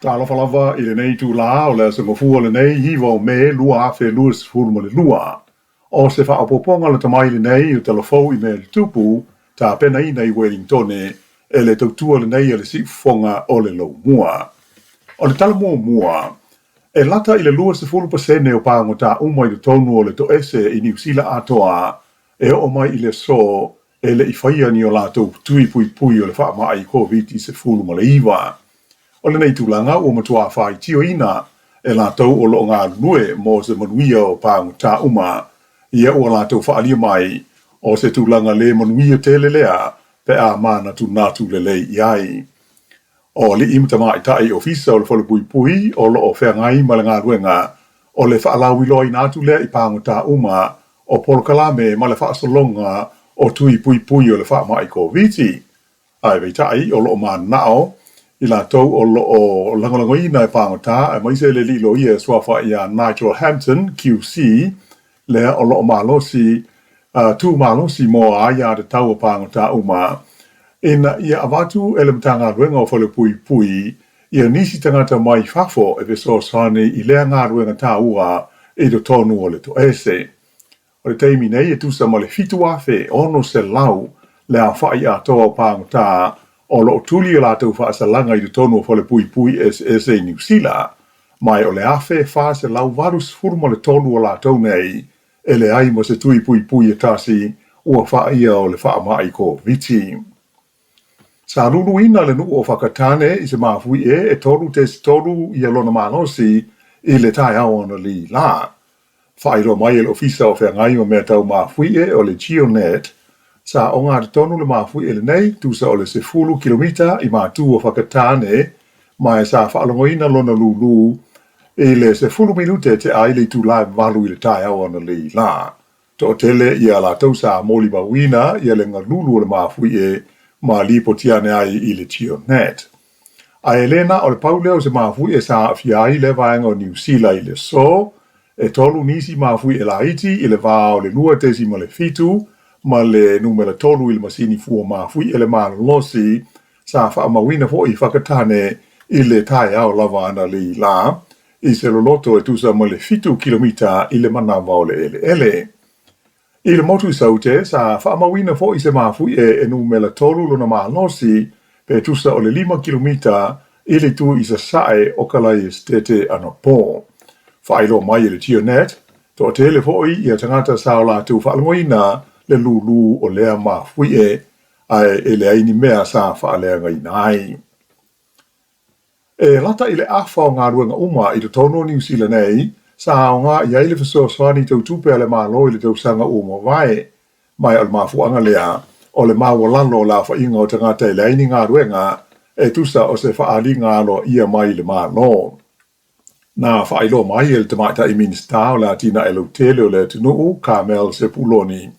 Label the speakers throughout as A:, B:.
A: Talofa lava i lenei itulā o le Aso Gafua lenei 9 o Me 2022. O se faaopoopoga lata mai lenei o tala fou i mea tutupu tapenaina i Welingtone e le tautua lenei a le Siufofoga o le Laumua. O le tala muamua, e lata i le 20% o pagota uma i totonu o le toese i Niu Sila atoa e oo mai i le aso e le i faia ni o latou tui puipui o le faamai Koviti-19. O lenei tulaga ua matua faitioina e latou o lo o galulue mo se manuia o pagota uma, ia ua latou faaalia mai o se tulaga le manuia tele lea pe a manatunatu lelei i ai. O alii ma tamaitai ofisa o le Falepuipui o lo o feagai ma le galuega o le faalauiloaina atu lea i pagota uma o polokalame ma le faasologa o tui puipui o le faamai Koviti. Ae peitai, o lo o mananao i latou o lo o lagolagoina e pagota aemaise le alii loia e suafa ia Nigel Hampton, QC, lea o lo o malosi tu malosi mo aia tatau o pagota uma, ina ia avatu e le Matagaluega o Falepuipui ia nisi tagata mai fafo e fesoasoani i lea galuega taua i totonu o le toese. O le taimi nei e tusa ma le 7,600 le aofai atoa o pagota o lo o tuli a latou faasalaga i totonu o falepuipui eseese i Niu Sila, ma o le 1,483 o latou nei e leai ma se tui puipui e tasi ua faia o le faamai Koviti. Sa luluina le nuu o Whakatane i se mafuie e 3.3 ia lona malosi i le taeao analeila. Faailoa mai e le Ofisa o Feagai ma Mea Tau Mafuie o le GeoNet, sa ogatotonu le mafuie lenei tusa o le 10 kilomita i matu o Whakatane, ma e sa faalogoina lona lulu i le 10 minute tea ai le itulā e 8 i le taeao analeila. Toatele ia latou sa molimauina ia le galulu o le mafuie ma lipoti ane ai i le GeoNet. Ae le na o le pau lea o se mafuie sa aafia ai lea vaega o Niu Sila i le aso, e 3 nisi mafuie laiti i le va o le 2.7 ma le numera 3 i le masini fua mafuie le malolosi sa faamauina foi i Whakatane i le taeao lava analeila i se loloto e tusa ma le 7 kilomita i le manawa o le eleele. I le motu i Saute, sa faamauina foi se mafuie e numera 3 lona malosi pe tusa o le 5 kilomita i le itu i sasae o Kalai Esitete anapo. Faailoa mai e le GeoNet, toatele foi ia tagata sa o latou faalogoina le lulu o lea mafuie, ae e leai ni mea sa faaleagaina ai. E lata i le afa o galuega uma i totonu o Niu Sila nei, sa aoga i ai le fesoasoani tau tupe a le Malo i le tausaga ua mavae, ma o le mafuaaga lea o le maualalo o le aofaiga o tagata e leai ni galuega e tusa o se faaaliga aloaia mai le Malo. Na faailoa mai e le tamaitai Minisita o le Atinae Lautele o le atunuu, Carmel Sepuloni,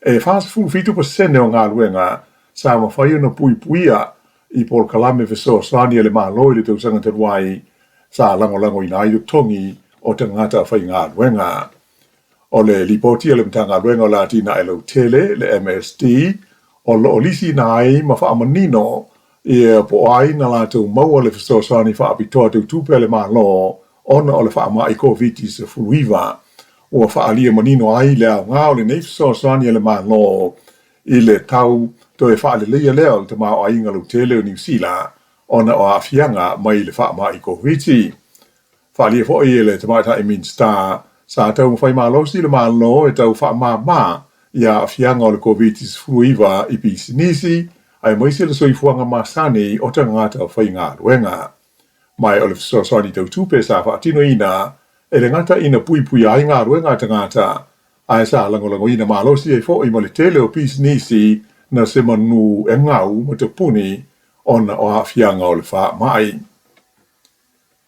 A: e 47% o galuega sa mafai ona puipuia i polokalame fesoasoani a le Malo i le tausaga talu ai, sa lagolagoina ai totogi o tagata faigaluega. O le lipoti a le Matagaluega o le Atinae Lautele, le MSD, o lo o lisiina ai ma faamanino ia po o ai na latou maua le fesoasoani faapitoa tau tupe a le Malo ona o le faamai Koviti-19. Ua faaalia manino ai le aoga o lenei fesoasoani a le Malo i le tau toe faaleleia lea o le tamaoaiga lautele o Niu Sila ona o aafiaga mai le faamai Koviti. Faaalia foi e le tamaitai Minisita sa taumafai malosi le Malo e tau faamāmā i aafiaga o le Koviti-19 i pisinisi aemaise le soifuaga masani o tagata faigaluega. Ma o le fesoasoani tau tupe sa faatinoina e le gata ina puipuia ai galuega a tagata, ae sa lagolagoina malosi ai foi ma le tele o pisinisi na se manu e gau ma tapuni ona o aafiaga o le faamai.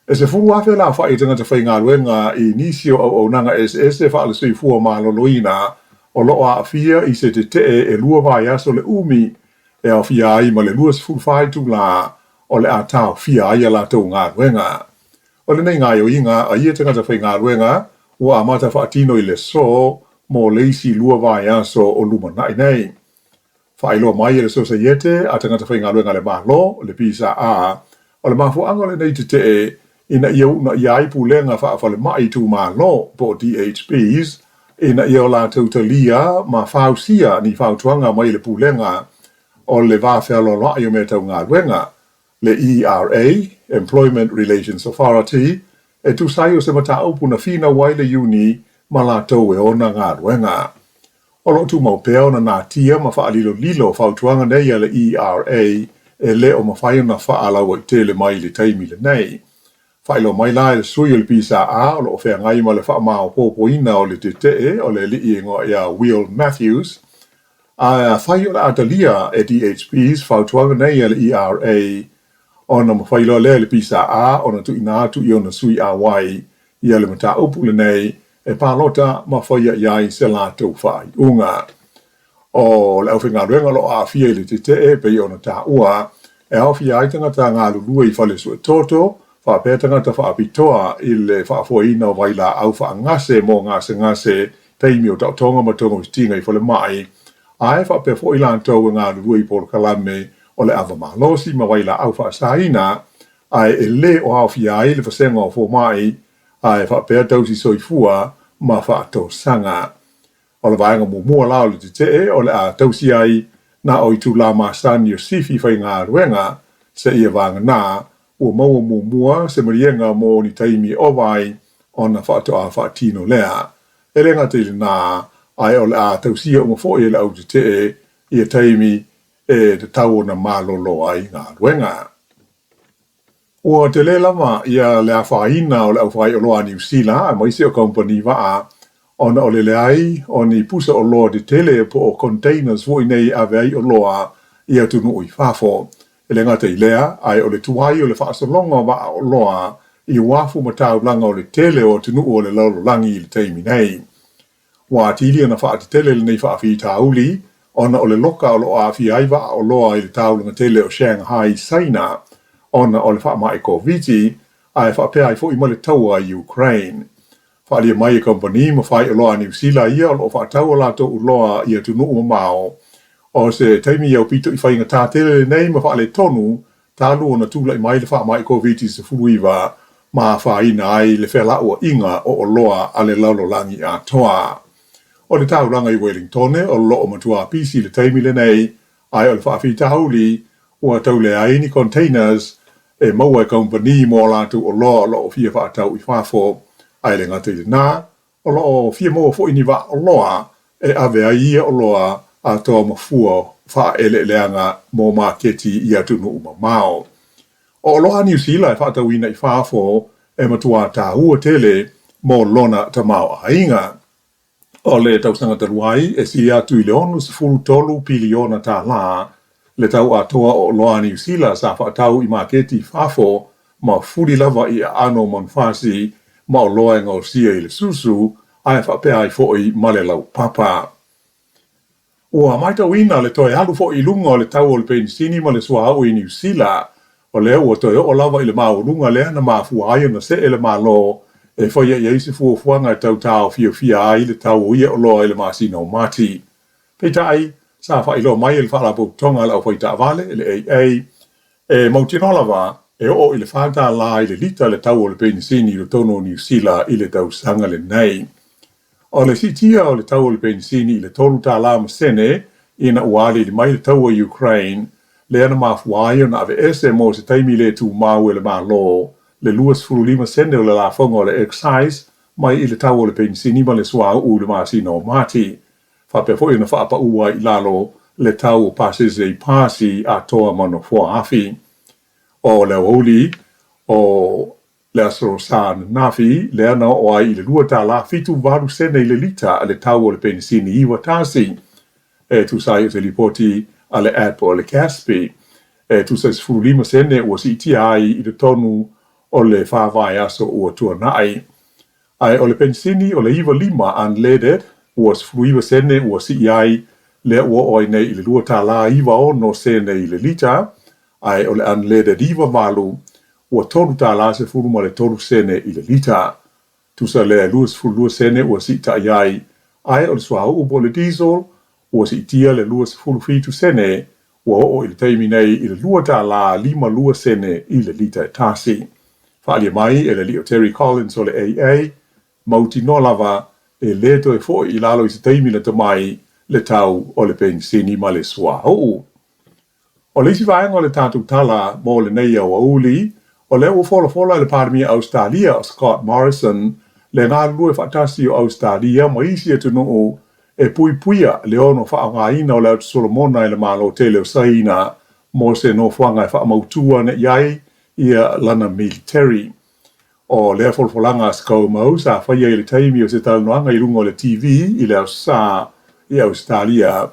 A: E 10,000 le aofai o tagata faigaluega i nisi o auaunaga eseese faale-soifua maloloina o lo o aafia i se tetee e 2 vaiaso le umi e aofia ai ma le 24 itulā o le a taofia ai a latou galuega. O lenei gaoioiga a ia tagata faigaluega ua amata faatino i le aso mo le isi 2 vaiaso o lumanai nei. Faailoa mai e le Sosaiete a Tagata Faigaluega a le Malo, le PSA, O le mafuaaga o lenei tetee ina ia uunaia ai pulega faafalemai itumalo po o DHBs ina ia o latou talia ma fausia ni fautuaga mai le Pulega o le Va Fealoaloai o Mea Tau Galuega, le ERA, Employment Relations Authority, e tusa ai o se mataupu na finau ai le Iuni ma latou e ona galuega. O lo o tumau pea ona natia ma faalilolilo fautuaga nei a le ERA e le o mafai ona faalauaitele mai i le taimi lenei. Faailoa mai la e le sui o le PSA o lo o feagai ma le faamaopoopoina o le tetee o le alii e igoa ia Will Matthews, afai o le a talia e DHBs fautuaga nei a le ERA ona mafai loa lea e le PSA ona tuuina atu i ona sui auai ia le mataupu lenei e palota ma faia i ai se latou faaiuga. O le aufaigaluega o lo o aafia i le tetee e pei ona taua, e aofia ai tagata galulue i fale suetoto, faapea tagata faapitoa i le faafoeina o vailaau faagase mo gasegase, taimi o taotoga ma togafitiga i falemai, ae faapea foi latou e galulue i polokalame o le ava malosi ma vailaau faasaina, ae e le o aofia ai le vasega o fomai, ae faapea tausi soifua ma faatosaga. O le vaega muamua la o le tetee o le a tausi ai na o itulā masani o sifi faigaluega seia vagana ua maua muamua se maliega mo ni taimi e ova ai ona faatoa faatino lea. E le gata i lena, ae o le a tausia uma foi e le au tetee ia taimi e tatau ona malolo ai galuega. Ua tele lava ia le afaina o le aufaioloa a Niu Sila aemaise o kamupani vaa ona o le leai o ni pusa oloa tetele po o containers foi nei e ave ai oloa i atunuu i fafo. E le gata i lea, ae o le tuai o le faasologa o vaa oloa i uafu ma taulaga o le tele o atunuu o le lalolagi i le taimi nei. Ua atili ona faatetele lenei faafitauli ona o le loka o lo o aafia ai vaa oloa i le taulaga tele o Shanghai i Saina ona o le faamai Koviti ae faapea ai foi ma le taua i Ukraine. Faaalia mai e kamupani ma faioloa a Niu Sila ia o lo o faatau a latou oloa i atunuu mamao. O se taimi aupito i faigata tele lenei ma faaletonu talu ona tulai mai le faamai Koviti-19 ma afaina ai le felauaiga o oloa a le lalolagi atoa. O le taulaga i Welingtone o lo o matua pisi i le taimi lenei, ae o le faafitauli ua tau leai ni containers e maua e kamupani mo a latou oloa o lo o fia faatau i fafo, ae le gata i lena, O lo o fia maua foi ni vaa oloa e ave ai ia oloa atoa ma fua faaeleeleaga mo maketi i atunuu mamao. O oloa a Niu Sila e faatauina i fafo e matuā tāua tele mo lona tamaoaiga. O le tausaga talu ai e sili atu i le $63 piliona tālā le tau atoa o oloa a Niu Sila sa faatau i maketi i fafo ma fuli lava i aano o manufasi ma oloa e gaosia i le susu ae faapea ai foi ma le laupapa. Ua matauina le toe alu foi i luga o le tau o le penisini ma le suauu i Niu Sila, o lea ua toe oo lava i le maualuga lea na mafua ai ona see le Malo e faia i ai se fuafuaga e tau taofiofia ai le tau o ia oloa i le masina o Mati. Peitai, sa faailoa mai e le Faalapotopotoga a le Aufaitaavale, le AA, E mautinoa lava, e oo i le $4 i le lita le tau o le penisini i totonu o Niu Sila i le tausaga lenei. O le siitia o le tau o le penisini i le $3 ma sene ina ua aliali mai le taua i Ukraine, lea na mafua ai ona aveese mo se taimi le tumau e le Malo le 25 sene o le lafoga o le excise mai i le tau o le penisini ma le suauu i le masina o Mati. Faapea foi ona faapau ai i lalo le tau o pasese i pasi atoa ma nofoa afi. O le aoauli o le Aso Sa ananafi lea na oo ai i le $2 78 sene i le lita le tau o le penisini 91, e tusa ai o se lipoti a le app o le Kaspi. E tusa i 15 sene ua siitia ai i totonu o le fa vaiaso ua tuanai. Ae o le penisini o le 95 unleaded ua 19 sene ua sii ai, lea ua oo ai nei i le $2 96 sene i le lita, ae o le unleaded 98 ua $3 13 sene i le lita. Tusa lea e 22 sene ua siitai ai, ae o le suauu po o le diesel ua siitia le 27 sene. Ua oo i le taimi nei i le $2.52 sene i le lita e tasi. Faaalia mai e le alii o Terry Collins o le AA, mautinoa lava e lē toe foʻi i lalo i se taimi lata mai le tau o le penisini ma le suauu. O le isi vaega o le tatou tala mo lenei aoauli, o lea ua folafola e le Palemia Ausetalia o Scott Morrison le galulue faatasi o Ausetalia ma isi atunuu e puipuia le ono faaaogaina o le Atu Solomona e le Malo tele o Saina mo se nofoaga e faamautu ane i ai ia lana military. O lea folafolaga a ScoMo sa faia i le taimi o se talanoaga i luga o le TV i le Aso Sa i Ausetalia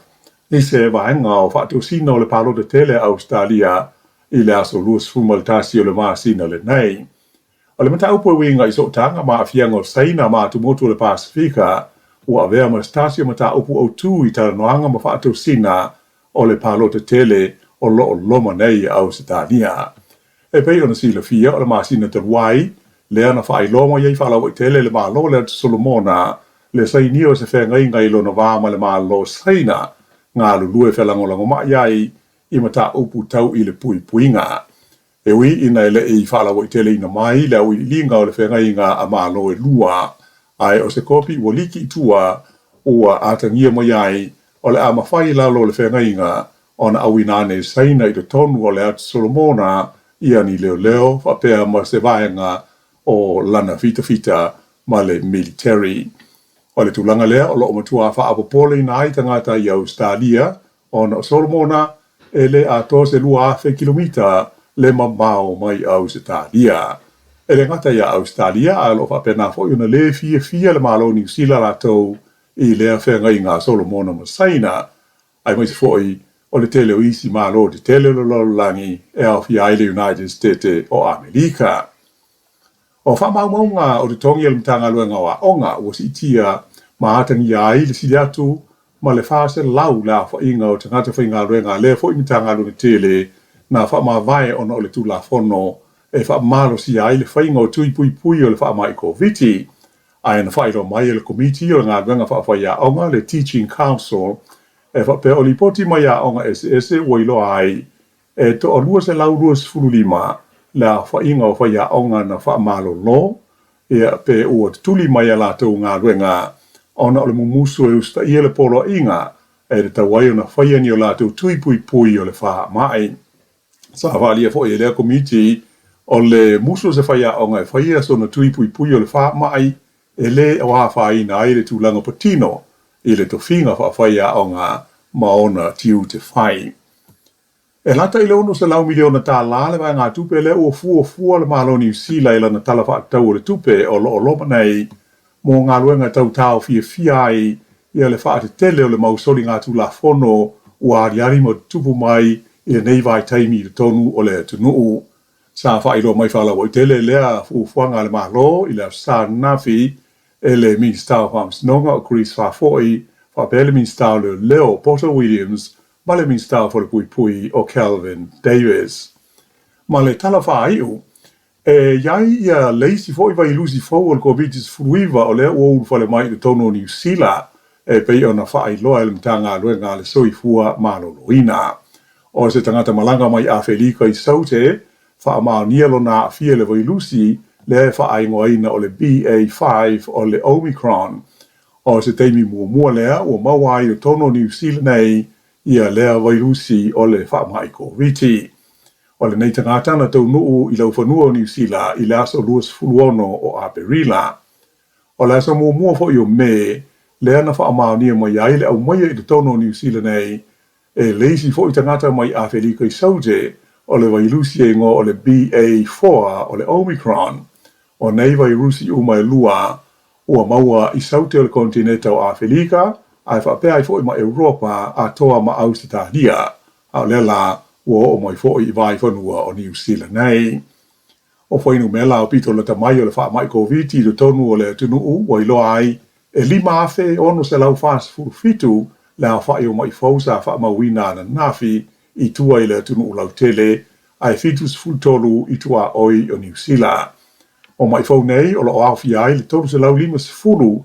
A: i se vaega o faatosina o le palota tele a Ausetalia i le aso 21 o le masina lenei. O le mataupu e uiga i sootaga ma aafiaga o Saina ma atumotu o le Pasefika ua avea ma se tasi o mataupu autū i talanoaga ma faatosina o le palota tele o lo o loma nei i Ausetalia. E pei ona silafia, o le masina talu ai, lea na faailoa mai ai faalauaitele e le Malo o le Atu Solomona le sainia o se feagaiga i lona va ma le Malo o Saina galulue felagolagomai ai i mataupu tau i le puipuiga. E ui ina e le i faalauaiteleina mai le auiliiliga o le feagaiga a Malo e lua, ae o se kopi ua liki i tua ua atagia mai ai o le a mafai i lalo o le feagaiga ona auina ane e Saina i totonu o le Atu Solomona ia ni leoleo faapea ma se vaega o lana fitafita ma le military. O le tulaga lea o lo o matua faapopoleina ai tagata i Ausetalia ona o Solomona e le atoa se 2,000 kilomita le mamao mai Ausetalia. E le gata iā Ausetalia, ae o lo o faapena foi ona le fiafia le Malo o Niu Sila latou i lea feagaiga a Solomona ma Saina, aemaise foi o le tele o isi Malo tetele o le lalolagi e aofia ai le United Setete o Amerika. O faamaumauga o totogi a le Matagaluega o Aoga ua siitia ma atagia ai le sili atu ma le 400 le aofaiga o tagata faigaluega a lea foi Matagaluega tele na faamavae ona o le Tulafono e faamalosia ai le faiga o tui puipui o le faamai Koviti. Ae na faailoa mai e le Komiti o le Galuega Faafaiaoga, le Teaching Council, e faapea o lipoti mai aoga eseese ua iloa ai e toa 225 le aofaiga o faiaoga na faamalolo ia pe ua tutuli mai a latou galuega ona o le mumusu e usitaia le poloaiga e tatau ai ona faia ni o latou tui puipui o le faamai. Sa faaalia foi e lea Komiti o le musu o se faiaoga e faia sona tui puipui o le faamai e le afaina ai le tulaga patino i le tofiga faafaiaoga ma ona tiute fai. E lata i le $600 miliona tala le vaegatupe lea ua fuafua le Malo o Niu Sila i lana Tala Faatatau o le Tupe o lo o loma nei mo galuega tau taofiafia ai ia le faatetele o le mau soligatulafono ua aliali ma tutupu mai i lenei vaitaimi i totonu o le atunuu. Sa faailoa mai faalauaitele lea fuafuaga a le Malo i le Aso Sa ananafi e le Minisita o Faamasinoga o Chris Faafoi faapea le Minisita o Leoleo Poto Williams ma le Minisita o Falepuipui o Kelvin Davis. Ma le tala faaiu, e i ai ia le isi foi vailusi fou o le Koviti-19 o lea ua ulufale mai i totonu o Niu Sila e pei ona faailoa e le Matagaluega a le Soifua Maloloina. O se tagata malaga mai Afelika i Saute, faamaonia lona aafia i le vailusi lea e faaigoaina o le BA5 o le Omicron. O se taimi muamua lea ua maua ai i totonu o Niu Sila nei ia lea vailusi o le faamai Koviti. O lenei tagata na taunuu i laufanua o Niu Sila i le aso 26 o Aperila. O le aso muamua foi o Me lea na faamaonia mai ai le aumaia i totonu o Niu Sila nei e le isi foi tagata mai Afelika i Saute o le vailusi e igoa o le BA4 o le Omicron. O nei vairusi uma e lua ua maua i Saute o le konetineta o Afelika ae faapea ai foi ma Europa atoa ma Ausetalia, a o lea la ua oo mai foi i vaifanua o Niu Sila nei. O fuainumera aupito lata mai o le faamai Koviti i totonu o le atunuu ua iloa ai e 5,647 le aofai o maʻi fou sa faamauina ananafi i tua i le atunuu lautele ae 73 i tuaoi o Niu Sila. O maʻi fou nei o lo o aofia ai le 350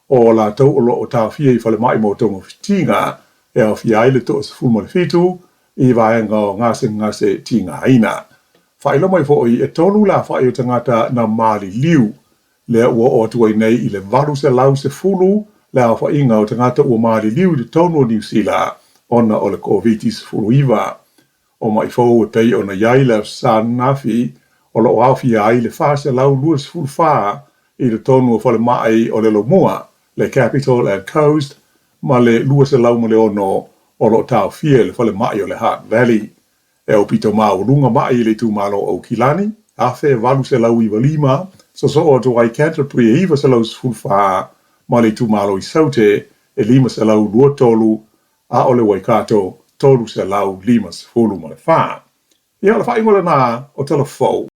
A: o latou o lo o taofia i falemai mo togafitiga e aofia ai le 17 I vaega o gasegase tigaina. Faailoa mai foi e 3 le aofai o tagata na maliliu, lea ua oo atu ai nei i le 810 le aofaiga o tagata ua maliliu i totonu o Niu Sila ona o le Koviti-19. O maʻi fou e pei ona i ai le Aso Sa ananafi o lo o aofia ai le 424 i totonu o falemai o le Lomua, le Capital and Coast, ma le 206 o lo o taofia i le falemai o le Hutt Valley. E aupito maualuga maʻi i le itumalo o Aukilani, 1895, sosoo atu ai Canterbury e 914 ma le itumalo i Saute e 523, a o le Waikato 354. Ia, o le faaiuga lena o Tala Fou.